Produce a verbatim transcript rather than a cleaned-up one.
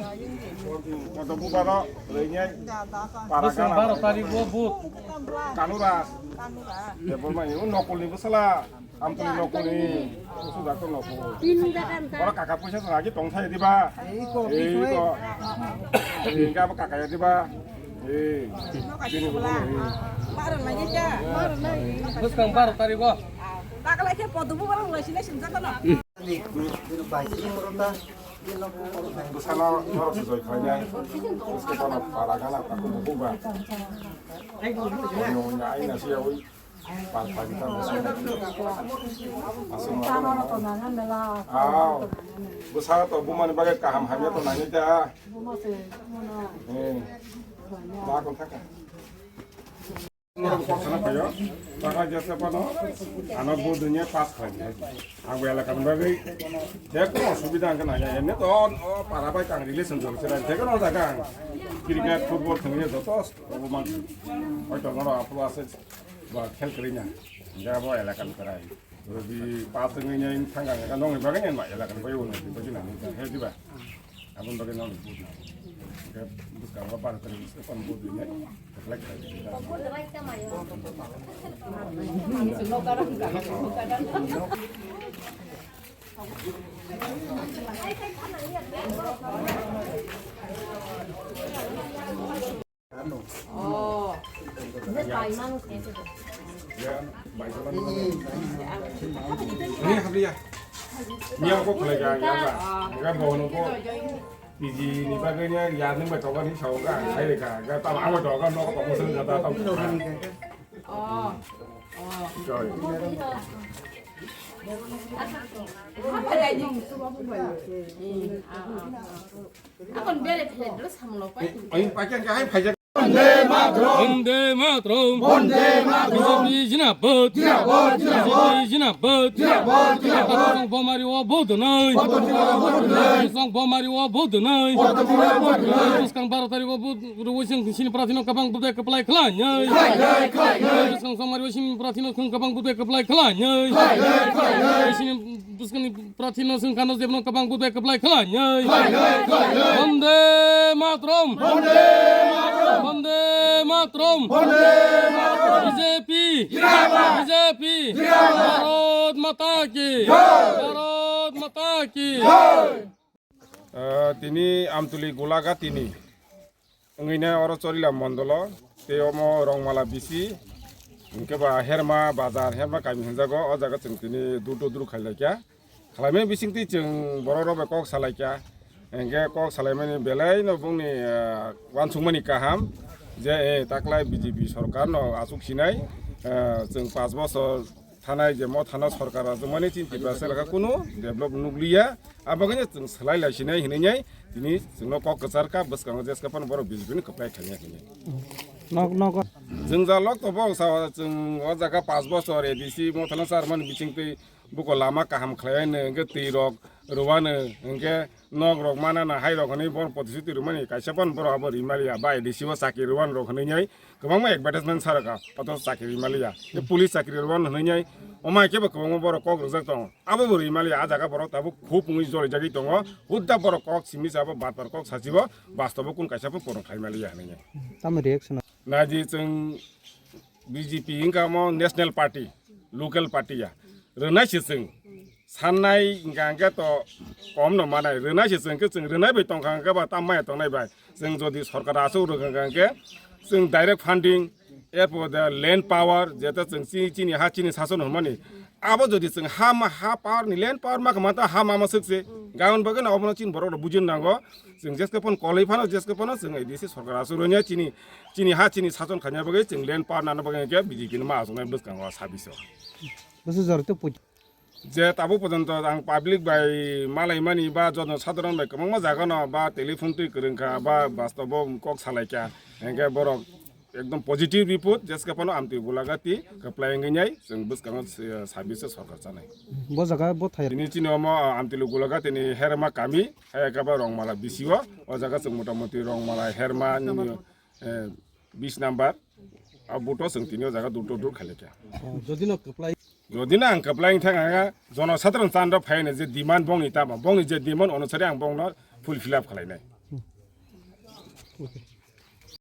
Koto bubaro rwinai para Bwswk gana baro bai. Tarikgo vote. Kanura. Debor mai o nokolni bwsala. Amtwi nokolni. Kusu dakto nokol. Oro kaka puisa sana agi tong thai diba. Ei ko. Ei ko. Ei ga kaka ya diba. Ei. Bini bwsala. Bwskang baro tarikgo. Takalai khe podo bubaro rwinai sinai sinjak no. Bwsano norok se joi khlainai. Bwsano para gana takhuk bukhuk ba. Oino oino aina se yaui. Pal pal ta bwsano. Aswk ma. Aw. Bwsa to bumani bagwi kaham hamya to nangwi ta. Eh. Ma kon thaka. Kok sana phaio, taka jesa pano, ano bo dunia pass khlai di. Ang bo elaka ni bagwi, je kono osubida ang nai, emni to, o, para bai tang relation jol se rai, je kono jaga ang, cricket, football thangwi joto, obo man, hoito noro aphuru ase, ba khel kwrwi na, je abo elaka ni kwrai. Rodi pass wngwi nai thang ang, nongni bagwi nai ma elaka ni bagwi uno, bagwi nai, he diba? Aboni bagwi nang buj na. Hwnkhe bwskango bar tarik bwskango kon buj rinai. Oh. Ini apa ya? Ini apa kau lagi ya? Enggak, enggak bohong kok. P G ni bagwi ni ya nung bai toga ni sao ga, sai re ga, ga ta ang bai toga no ko mo sung ga ta ta. Oh. Oh. Sorry. Akon bere thele dolo samlo pai. Ai, pai kya, kya hai phai ja. Vande Mataram. Vande Mataram. Vande Mataram. B J P zindabad. Zindabad, zindabad. B J P zindabad. Zindabad, zindabad. Bwswng bomari o vote nai. Bwswng bomari o vote nai. Bwswng baro tarik o vote rwui chwng sini prathi no kwbang budai kwplai khlainai. Khlainai, khlainai. Bwswng somari o sini prathi no kwbang budai kwplai khlainai. Khlainai, khlainai. Sini bwskangni prathi no swng kano jebno kwbang budai kwplai khlainai. Khlainai, khlainai. Vande Mataram. Vande Mataram. Vande Mataram. Vande Mataram. B J P. Zindabad. B J P. Zindabad. Bharat Mata ki. Jai. Bharat Mata ki. Jai. Ah, tini Amtuli Gulagati ni. Wngwi nai oro Chorila mondolo, tei omo Rongmala bisi, hwnkhe ba Herma bazar, Herma kami hwnjago, o jaga chwng tini dur to dur khailai kha. Khlaimani bisingtwi chwng borok rok bai kok salai kha. Hwnkhe kok salaimani belai no bongni, ah, uansukmani kaham je, eh, taklai B J P sorkar no achuk sinai, ah, chwng panch bochor thanai je mo thana sorkar rajwmani chini Tripura se rakha kunu develop nukliya, abagwino chwng swlai lai sinai hinwi nai tini chwngno kok kwchar kha bwskango jeska phano borok B J P ni kwplai thangya hinwi. Nok, nok. Jwngjal lok to bo sa chwng o jaga panch bochor A D C mo thana charmani bisingtwi buko lama kaham khlaiya hwnkhe twi rok rwano hwnkhe nok rok mana na hai rok hinwi bor protishuti rwmani kaisa phano borok abo rimaliya ba A D C o chakri rwani rok hinwi nai. Kwbangma advertisement sa rwkha, oto chakri maliya. Tei police chakri rwna hwnwi nai, omo hai khe bo kwbangma borok kok rwjak tongo. Abo bo rwi maliya, a jaga borok tabuk khub wngwi jolijagwi tongo. Hudda borok kok simi sabo, batpar kok sachibo, bastobo kun kaisa bo poron khai maliya hwnwi nai. Tamo reaction? Naidi chwng B J P wngkha omo National Party, local party ya. Rwnai se chwng. Sannai hwnkha hwnkhe to kom no manai, rwnai se chwng khe chwng rwnai bai tongkha hwnkhe ba tam maya tongnai bai. Chwng jodi sorkar aswk rwkha hwnkhe chwng direct funding, erpor de land power, jeta chwng chi-, chini ha chini sason hwnmani. Abo jodi chwng ha ma, ha power ni land power ma kama ta ha ma ma swk se. Gaon bagwi no obono chini borok rok bujin nango. Chwng jeske phano koloi phano jeske phano chwng A D C sorkar aswk rwnya chini, chini ha chini sason khaina bagwi chwng land power nana bagwi hwnkhe B J P no ma aswknai bwskango sabis o. Bwswk jora tei pui- Je tabuk porjonto ang public bai malaimani ba jono sadharon bai kwbangma jagano ba telephone twi kwrwngkha ba bastobo kok salaikha, hwnkhe borok ekdom positive report, jeske phano amtwi bulagati kwplai wngwi nai chwng bwskango, eh, sabis o sorkar chanai. Bo jaga bo thai. Tini chini omo, ah, amtwi bulagati ni Herma kami, hai khe ba Rongmala B C o, o jaga chwng motamoti Rongmala Herma nini, eh, bis number, a buto chwng tini o jaga dur to dur khailai kha. Oh, jodi no kwplai. Jodi no ang kwplai wngthang ang jono sadharon chandra phaino je demand bongni tamo, bongni je demand onusari ang bongno full fill up khlainai. Okay.